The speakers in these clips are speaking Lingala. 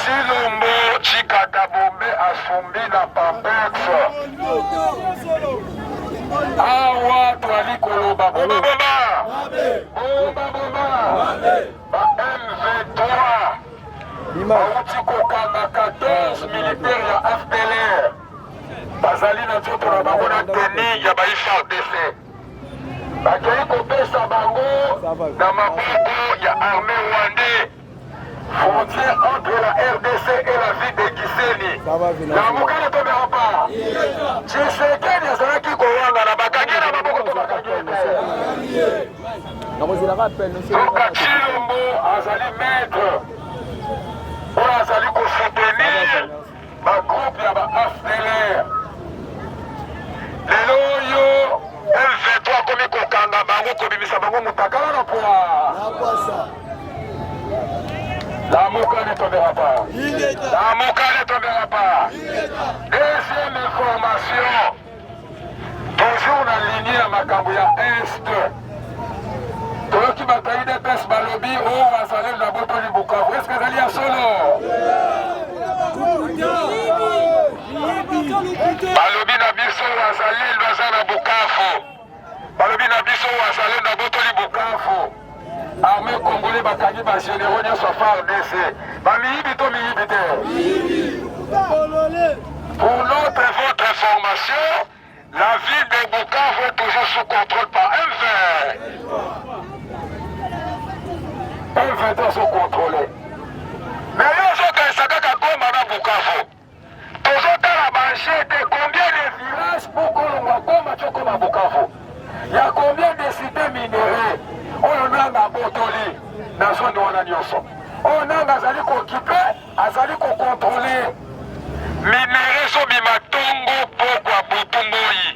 Tshilombo Tshikata Bombe asumbi na Pampex. Awa twali koloba bomba bomba bomba bomba ba M23 bawuti kokanga 14 militaire ya FDLR bazali na nzoto na bango na tenue ya ba FARDC. Bakei kopesa bango na maboko ya armée rwandais. Frontière entre la RDC et la ville de Gisenyi. Lamuka ne tombera pas. Tshisekedi azalaki kowangana bakangi na maboko to bakangi ye te. Soka Tshilombo azali maître oyo azali kosoutenir ba groupe ya ba FDLR. Lelo oyo M23 akomi kokanga bango kobimisa bango mutakala na pwa. Lamuka ne tombera pas. Lamuka ne tombera pas. Deuxième information, toujours na ligne ya makambo ya Est. Toyoki bato ya UDPS balobi o oh, wazalendo abotoli Bukavu. Est-ce que ezali ya solo? Balobi na biso wazalendo aza na Bukavu. Balobi na biso wazalendo abotoli Bukavu. Armée congolais bakangi ba généraux nyonso ya FARDC. Ba miyibi to miyibi te? Pour notre votre information, la ville de Bukavu est toujours sous contrôle par M20. M23 sont contrôlés. Mais yo ozokanisa kaka Goma na Bukavu. Tozotala banche te combien de villages pour kolongwa Goma ti okoma Bukavu. Ya combien de cités minerais oyo Nanga abotoli na zone wana nyonso. Oyo Nanga azali kokipe, azali kokontrole. Minerais ezobima tongo pokwa butu moyi.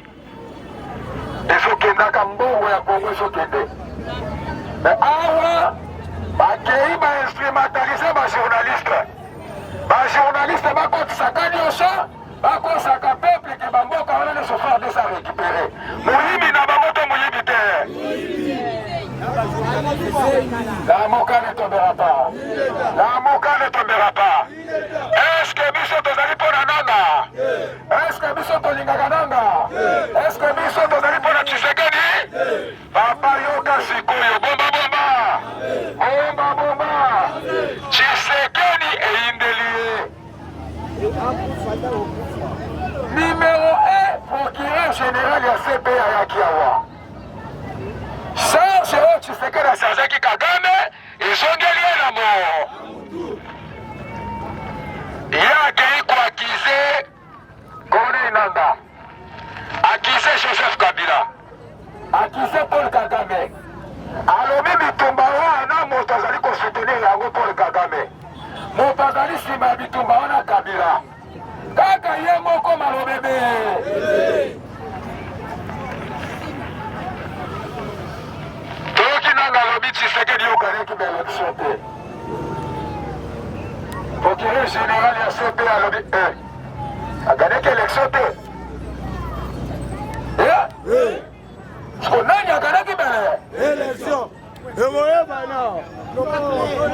Ezokendaka mbongo ya Kongo ezokende. Mais awa bakei ba instrumentaliser ba journaliste. Ba journaliste bakotisaka nyonso bakosaka peuple ke bamboka wana nyonso FARDC a récupéré. Moyibi na bango to moyibi te? Lamuka ne tombera pas. Lamuka ne tombera pas. Est-ce que biso tozali mpo na Nanga? Est-ce que biso tolingaka Nanga? Est-ce que biso tozali mpo na Tshisekedi? Papa yoka sikoyo bomba bomba bomba bomba Tshisekedi eyindeli ye numero 1 procureur général ya CPI ayaki awa charge oyo Tshisekedi asazaki Kagame ezongeli ye na mo ye akei koakize Corneille Nangaa akize Joseph Kabila akize Paul Kagame alobi bitumba wana moto azali kosoutenir yango Paul Kagame moto azali nsima ya bitumba wana Kabila kaka ye moko malobebe toyoki nanga alobi Tshisekedi yokanaki baelection te procureur général ya CP alobi eh, aganaki élection te eh? Siko nani aganaki bele élection ekoyebana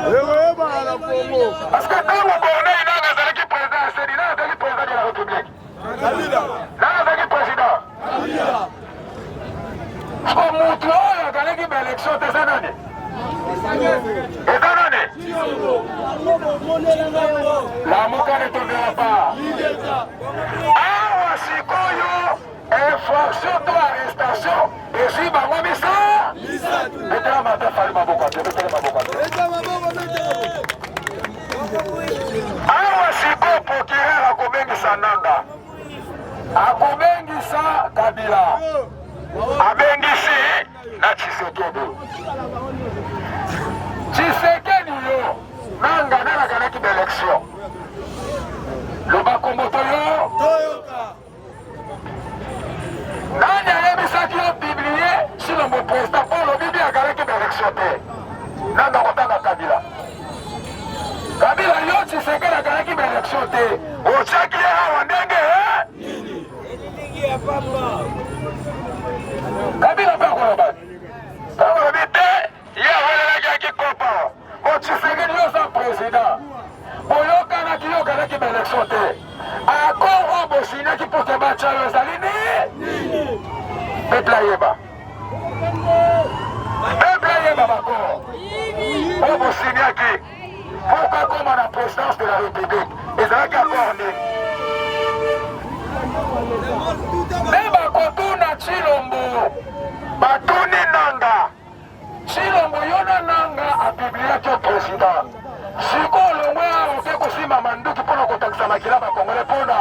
ekoyebana na Congo parce que ntango Corneille Nangaa azalaki président ya CENI nani azalaki président de la République Kabila nani azalaki président Kabila Siko mutu oyo aganaki ba élection te eza nani eza nani Lamuka ne tombera pas awa sikoyo infraction to arrestation ezwi bango misa betela mata fali maboko te betela maboko te awa sikoyo procureur akobengisa Nanga akobengisa Kabila abengisi na Tshisekedi Tshisekedi yo Nanga nalakanaki baelection loba kombo toyo nani ayebisaki yo publie Tshilombo président mpo olobi bi agalaki baelection te Nanga kotanga Kabila Kabila yo Tshisekedi agalaki baelection te otiaki ye awa ndenge Kabila mpe akoloba ntango olobi te ye awelelaki akikopa bo Tshisekedi yo oza président boyokanaki. République ezalaki accord nini? Nde bakotuna Tshilombo, batuni Nanga. Tshilombo yo na Nanga apubliaki yo president, sikoyo olongwe awa oke kosimba manduki mpo na kotangisa makila bakongole mpo na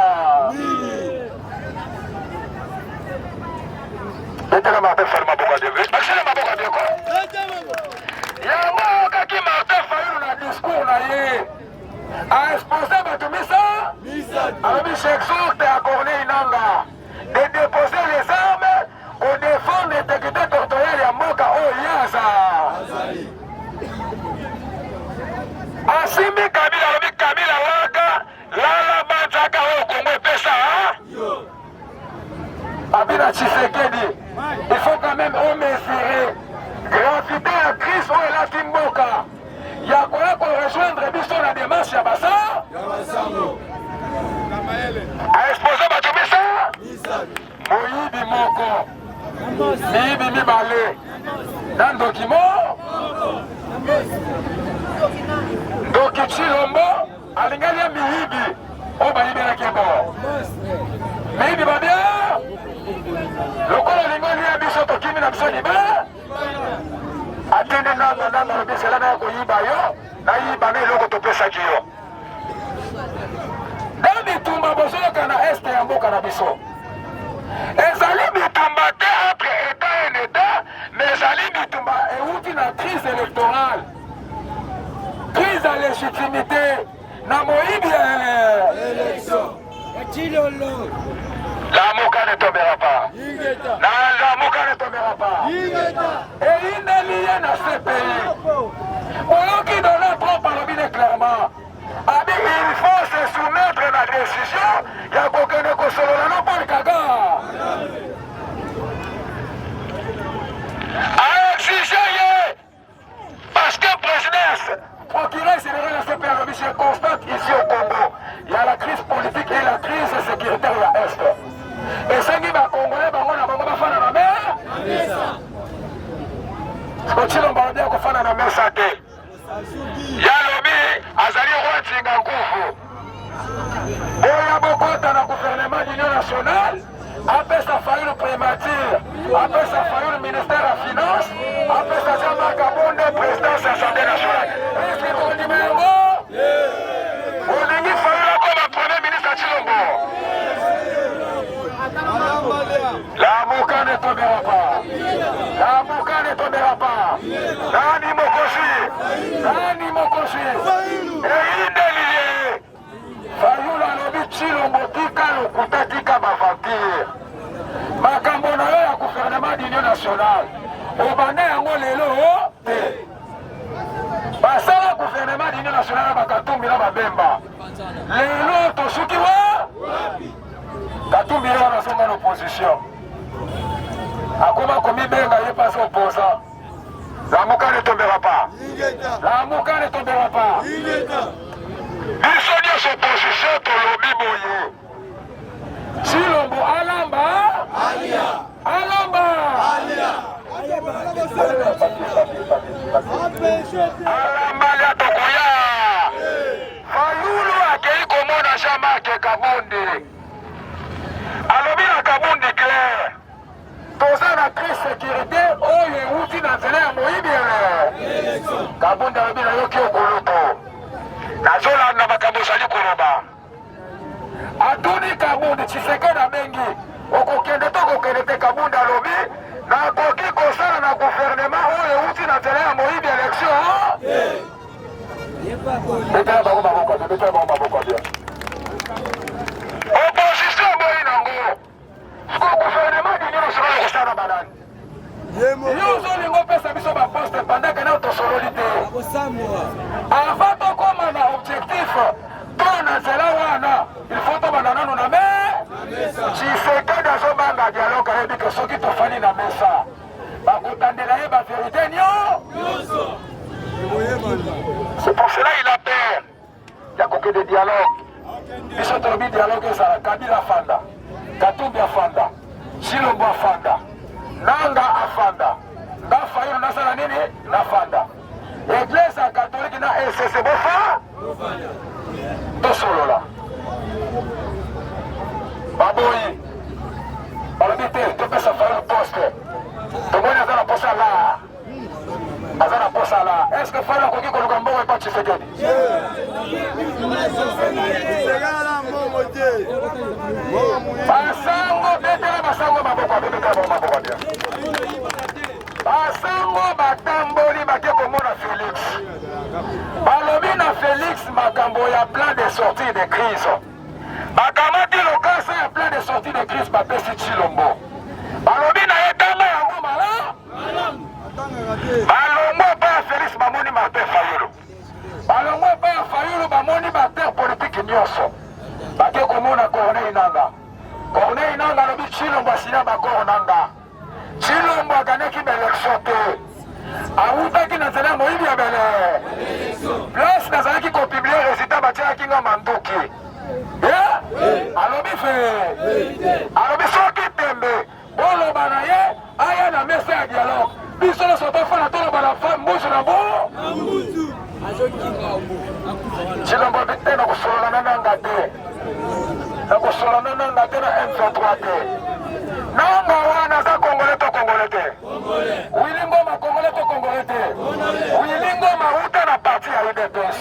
betela Martin Fayulu maboko ya Dieu, bakisela maboko ya Dieu ko yango ayokaki Martin Fayulu na discours na ye a expose bato misa alobi j'exhorte à Corneille Nanga de déposer les armes kodefendre intégrité territoriale ya mboka oyo ye aza asimbi Kabila alobi Kabila laka lala banzaka oyo Kongo epesa Abina Tshisekedi, il faut quand même omesurer gravité ya crise oyo elati mboka ya koya korejoindre biso na démarche ya basa aexpose bato misa moyibi moko miyibi mibale na ndoki mo ndoki Tshilombo alingaki ye miyibi oyo bayibelaki ye bo miyibi babia lokola olingi olia biso tokimi na biso libe atindi nanga nanga alobi zela naya koyiba yo nayiba na eloko topesaki yo na bitumba bozoyoka na este ya mboka na biso ezali bitumba te entre etat et etat mais ezali bitumba euti na crise électorale, crise ya légitimité na moyibi ya élection. Lamuka ne tombera pas. Na Lamuka ne tombera pas. Eyindeli ye na CPI. Oyoki Donald Trump alobi ne clairement. Abi il faut se soumettre na décision ya kokende kosolola na Paul Kagame. A exige ye parce que présidence procureur général ya CPI alobi je constate ici au Congo il y a la crise politique et la crise sécuritaire ya Est. Esengi bakongole bango na bango bafanda na me Tshilombo alobi akofanda na mesa te. Ye alobi azali roi Nzinga Nkufu. Boya bokota na gouvernement d'union nationale, apesa Fayulu primature, apesa Fayulu ministère ya finance, apesa Jean-Marc Kabund présidence ya Assemblée nationale. Est-ce tokondima yango? Olingi Fayulu akoma premier ministre ya Tshilombo? Lamuka ne tombera pas. Lamuka ne tombera pas. Nani mokosi? Nani mokosi? Eyindeli ye. Fayulu alobi Tshilombo tika lokuta, tika baventure. Makambo na yo ya gouvernement d'union nationale obanda yango lelo te. Basala gouvernement d'union nationale bakatumbi na babemba. Lelo tosuki wa Katumbi ye wana azonga na opposition, akoma komibenga ye mpasi opposant. Lamuka ne tombera pas, Lamuka ne tombera pas. Biso nyonso opposition tolobi boye, Tshilombo alamba alamba alamba lia tokoya. Fayulu akei komona Jean-Marc Kabundi, alobi na Kabundi clair, toza na crise sécurité oyo euti na nzela ya moyibi. Kabundi alobi nayoki okulutu, nazolanda makambo ozali koloba. Atuni Kabundi, Tshisekedi abengi okokende to okokende te? Kabundi alobi nakoki kosala na gouvernement oyo euti na nzela ya moyibi élection. Betela bango maboko bien, betela bango maboko bien. Opposition boyi nango. Siko gouvernement d'union nationale okosala na banani? Yo ozolinga opesa biso baposte pendant que nao tosololi te. Avant tokóma na objectif to na nzela wana, il faut tobanda nanu na me. Tshisekedi azobanga dialogue, ayebi ke soki tofandi na mesa bakotandela ye baverité nyonso. C'est pour cela il a peur ya kokende dialogue. Biso tolobi dialogue ezala Kabila afanda, Katumbi afanda, Tshilombo afanda, Nanga afanda, nga Fayulu nasala nini? Nafanda. Église ya catholique na ECC bofa. Tosolola. Baboyi. Balobi te topesa Fayulu poste. Tomoni aza na posa la. Aza na posa la. Est-ce que Fayulu akoki koluka mbongo epa Tshisekedi? Basango betela basango maboko betela bango maboko bien. Basango batamboli bake komona Felix. Balobi na Felix makambo ya plan de sortie de crise. Bakamati lokasa ya plan de sortie de crise bapesi Tshilombo. Balobi na ye tanga yango malamu. Balongwa epai ya Felix bamoni Martin Fayulu. Balongwa epai ya Fayulu bamoni ba acteurs politiques nyonso. Bake komona Corneille Nanga. Corneille Nanga alobi Tshilombo asina bakoro Nanga. Tshilombo aganaki baelection te, awutaki na nzela ya moyibi ya bele place nazalaki kopublie resultat batiaki nga manduki. Alobi fe alobi soki tembe boloba na ye aya na mesa ya dialogue, biso nyonso tofanda toloba na mbuzu na bo Tshilombo te na kosolola na nanga te, na kosolola na nanga te na M23 te. Nanga wana aza congolais to congolais te? Willy Ngoma congolais to congolais te? Willy Ngoma uta na parti ya UDPS.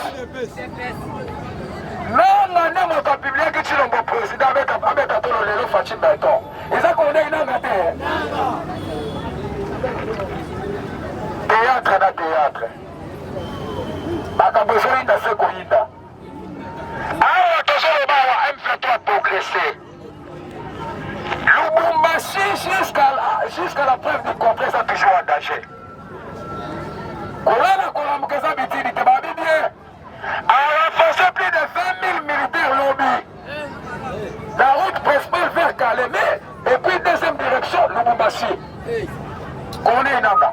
Nanga nde moto apubliaki Tshilombo président abeta tolo lelo Fatshi Beton. Eza congolais nanga te. Théâtre na théâtre. Makambo ezoyinda se koyinda. Awa tozoloba awa M23 progresse. Lubumbashi jusqu'à la preuve du contraire eza toujours en danger. Kolala kolamuka eza bitidi te babi bien. A renforcer plus de 20 000 militaires lobi. La route principale vers Kalemi et puis deuxième direction Lubumbashi. Corneille Nanga.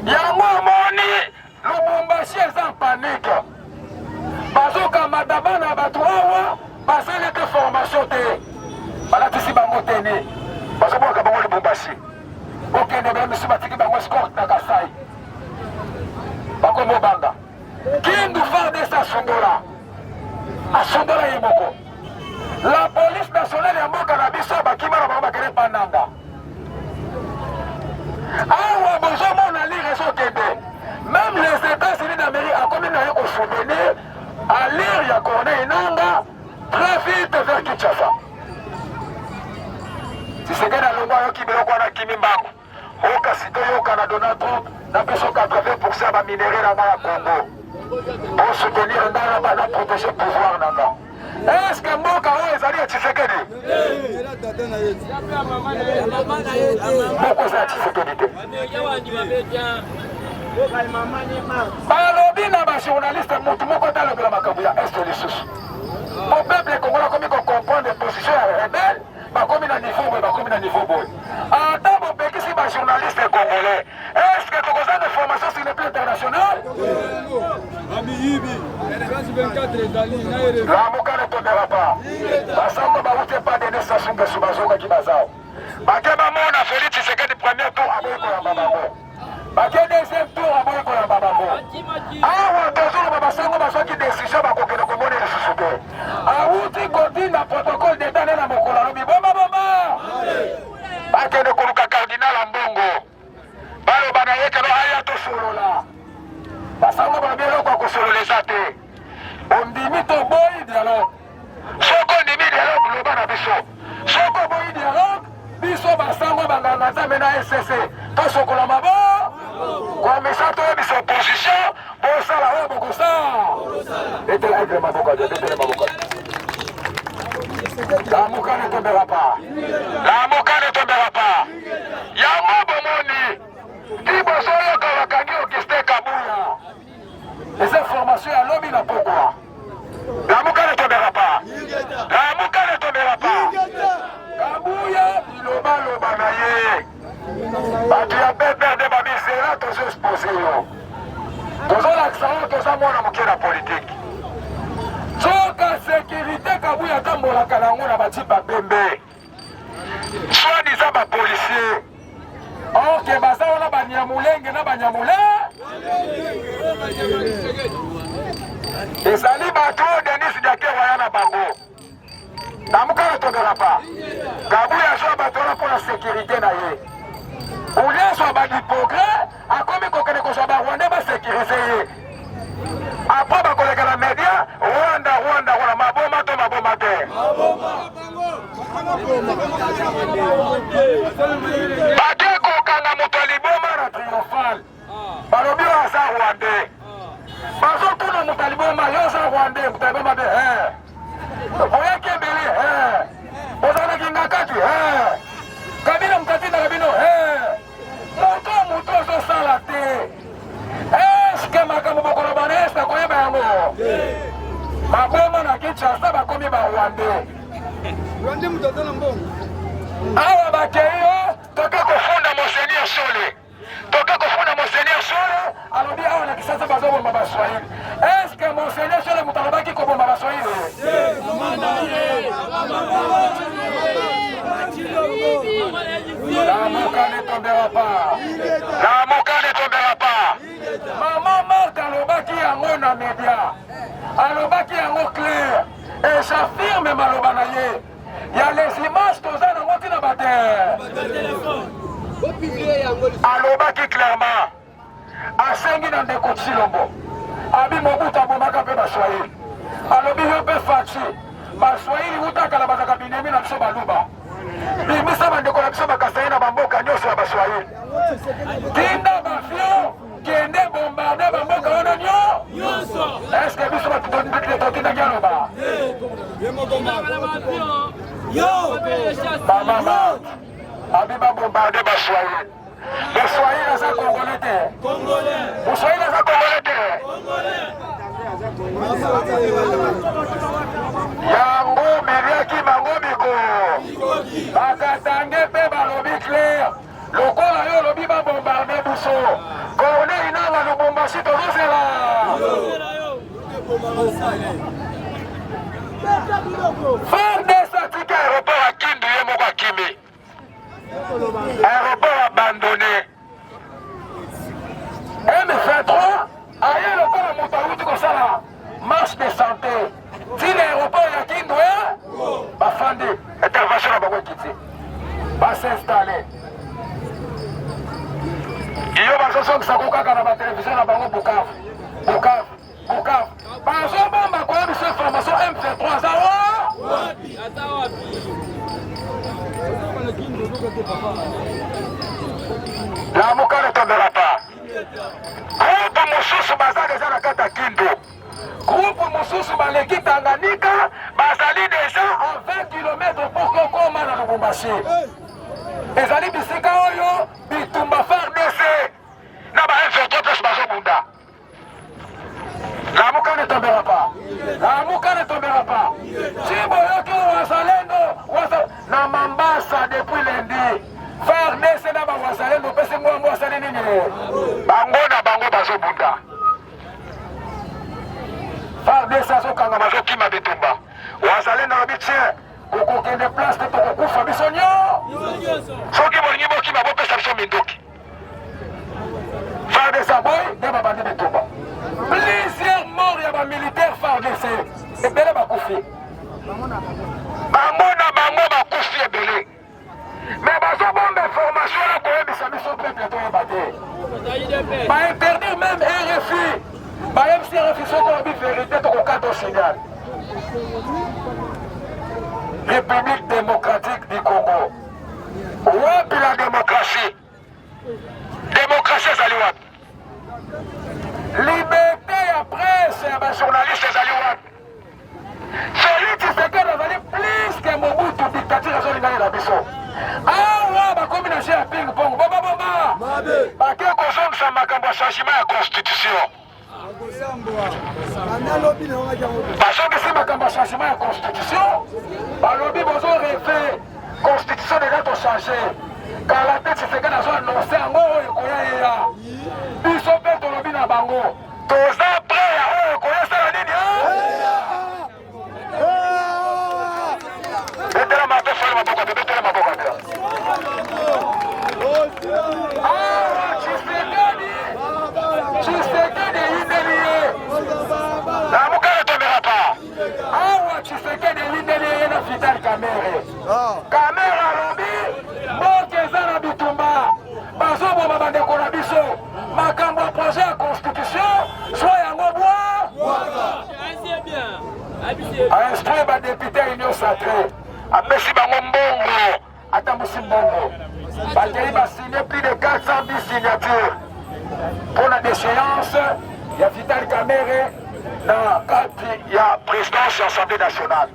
Yango omoni Lubumbashi eza panique. Bazokamata bana bato awa basali te formation te. Balatisi bango teni. Bazobwaka bango Lubumbashi. Okende ba misu batiki bango escorte na Kasai. Bakomo banga. Kindu FARDC asundola. Asundola ye moko. La police nationale ya mboka na biso bakima na bango bakende pananga. Awa bozomona lire ezokende. Même les États-Unis d'Amérique akomi na ye kosoutenir allure ya Corneille Nangaa très vite vers Kinshasa. Tshisekedi alongwa ayoki biloko wana akimi mbangu. O kasi toyoka na Donald Trump na biso 80% ya baminerais na ngai ya Congo. Bo soutenir ngai na na protéger pouvoir na ngai. Est-ce que mboka oyo ezali ya Tshisekedi? Mboka eza ya Tshisekedi te. Balobi na ba journaliste motu moko te alobela makambo ya Est lisusu. Po peuple congolais akomi ko comprendre position ya rebelle, bakomi na niveau boye, bakomi na niveau boye. Ata bopekisi ba journaliste congolais, est-ce que tokozanga information sur le plan international? Lamuka ne tombera pas. Basango bauti epa Denis Sassou Nguesso bazongaki bazao. Bake bamona Félix Tshisekedi premier tour aboyi koyamba bango. Bake deuxième tour aboyi koyamba bango. Awa tozoloba basango bazwaki décision bakokende komona lisusu te. Awuti kotinda protocole d'état nde na mokolo alobi bomba bomba. Bakende koluka cardinal Ambongo. Baloba na ye keno aya tosolola. Basango balobi eloko ya kosolola eza te. Ondimi to boyi dialogue. Soki ondimi dialogue loba na biso. Soki oboyi dialogue biso basango banganga nzambe na SCC tosokola mabo komisa toyebisa opposition bosala oyo bokosala. Betela aigle maboko aje, betela maboko aje. Lamuka ne tombera pas. Lamuka ne tombera pas. Yango bomoni ti bozoyoka bakangi Augustin Kabuya. Eza formation ya lobi na pokwa. Lamuka ne tombera pas. Lamuka ne tombera pas. Kabuya bilobaloba na ye. Bato ya PPRD babizela tozo expose yo. Tozolakisa yo toza mwana moke na politike. Soka sécurité Kabuya atambolaka na yango na batipa pembe. Soit disant ba policiers. Or que baza wana banyamulenge na banyamule. Ezali bato oyo Denis Diakero aya na bango. Lamuka ne tombera pas. Kabuya azwa bato wana mpo na sécurité na ye. Olie azwa ba du progrès, akomi kokende kozwa ba Rwandais ba sécuriser ye. Après bakoleka na media, Rwanda, Rwanda, Rwanda, maboma to maboma te. Bake kokanga moto ya liboma na triomphal. Balobi oyo aza Rwandais. Bazotuna moto ya liboma, yo oza Rwandais, moto ya liboma be, eh. Oyaki ebele, eh. Ozalaki ngakati, eh. Kabila moto atindaka bino, eh. Moto moto ozosala te. Eske makambo bokoloba na eske akoyeba yango? Maboma na Kinshasa bakomi ba Rwandais. Rwandais moto aza na mbongo. Awa bakei yo toke kofunda Monseigneur Shole. Toke kofunda Monseigneur Shole alobi awa na Kinshasa bazoboma Baswahili. Eske Monseigneur Shole moto alobaki koboma Baswahili? Lamuka ne tombera pas. Lamuka ne tombera pas. Maman Marthe alobaki yango na media. Alobaki yango clair. Et j'affirme maloba na ye. Ya les images toza nango ntina bate. Alobaki clairement. Asengi na ndeko Tshilombo. Abi Mobutu abomaka mpe Baswahili. Alobi yo mpe Fatshi. Baswahili wuta kala bazalaka binemi na biso Baluba. Bimisa bandeko na biso Bakasai na bamboka nyonso ya Baswahili. Tinda bafio kende bombarde bamboka wana nyonso. Eske biso bato totindaki aloba? Mama abi babombarde Baswahili. Moswahili aza congolais te. Moswahili aza congolais te. Yango biliaki bango biko. Bakatange mpe balobi clair. Lokola yo olobi ba bombarde biso. Corneille Nanga Lubumbashi tozozela. FARDC atika aéroport ya Kindu ye moko akimi. Aéroport abandonné. M23 aye lokola moto awuti kosala marche de santé ntina aéroport ya Kindu bafandi intervention na bango ekiti basinstalle iyo bazozongisa ko kaka na batelevizio na bango Bukavu Bukavu Bukavu bazobomba koyebisa information M23 aza wapi? Lamuka ne tombera pas. Groupe mosusu baza deja na kati ya Kindu. Groupe mosusu baleki Tanganyika bazali deja à 20 km pour kokoma na Lubumbashi. Ezali bisika oyo bitumba FARDC na ba M23 place bazobunda. Lamuka ne tombera pas. Lamuka ne tombera pas. Si boyoki wazalendo waza na Mambasa depuis lundi. FARDC na ba wazalendo pesi ngwambo asali nini? Bango na bango bazobunda. FARDC azokanga bazokima bitumba. Wazalendo alobi tiens kokokende place te tokokufa biso nyonso. Soki bolingi bokima bopesa biso minduki. FARDC aboyi nde babandi bitumba. Plusieurs morts ya ba militaires FARDC ebele bakufi. Bango na bango bakufi ebele. Mais bazobomba information ya koyebisa biso peuple toyeba te. Ba interdire même RFI. Bayebisi RFI soki olobi verité tokokata signal. République démocratique du Congo. Wapi la démocratie? Démocratie ezali wapi? Liberté ya presse ya ba journaliste ezali wapi? Félix Tshisekedi azali plus que Mobutu, dictature azolinga na biso. Awa bakomi na jeu ya ping pong, boma boma. Bake kozongisa makambo ya changement ya constitution. Bazongisi makambo ya changement ya constitution, balobi bozo reve constitution deja tochange kala te. Tshisekedi azo annonce yango oyo ekoya eya. Biso mpe tolobi na bango toza prêt ya oyo ekoya esala nini? Betela matofali maboko te, betela maboko te. Awa Tshisekedi, Tshisekedi eyindeli ye. Sacrée, apesi bango mbongo, atambusi mbongo, bakei basigne plus de 410 signatures mpo na déchéance ya Vital Kamerhe na kati ya présidence ya Assemblée nationale.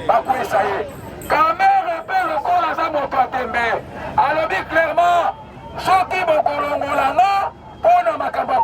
Bakwisa ye. Kamerhe mpe lokola aza moto ya tembe, alobi clairement: soki bokolongola nga mpo na makambo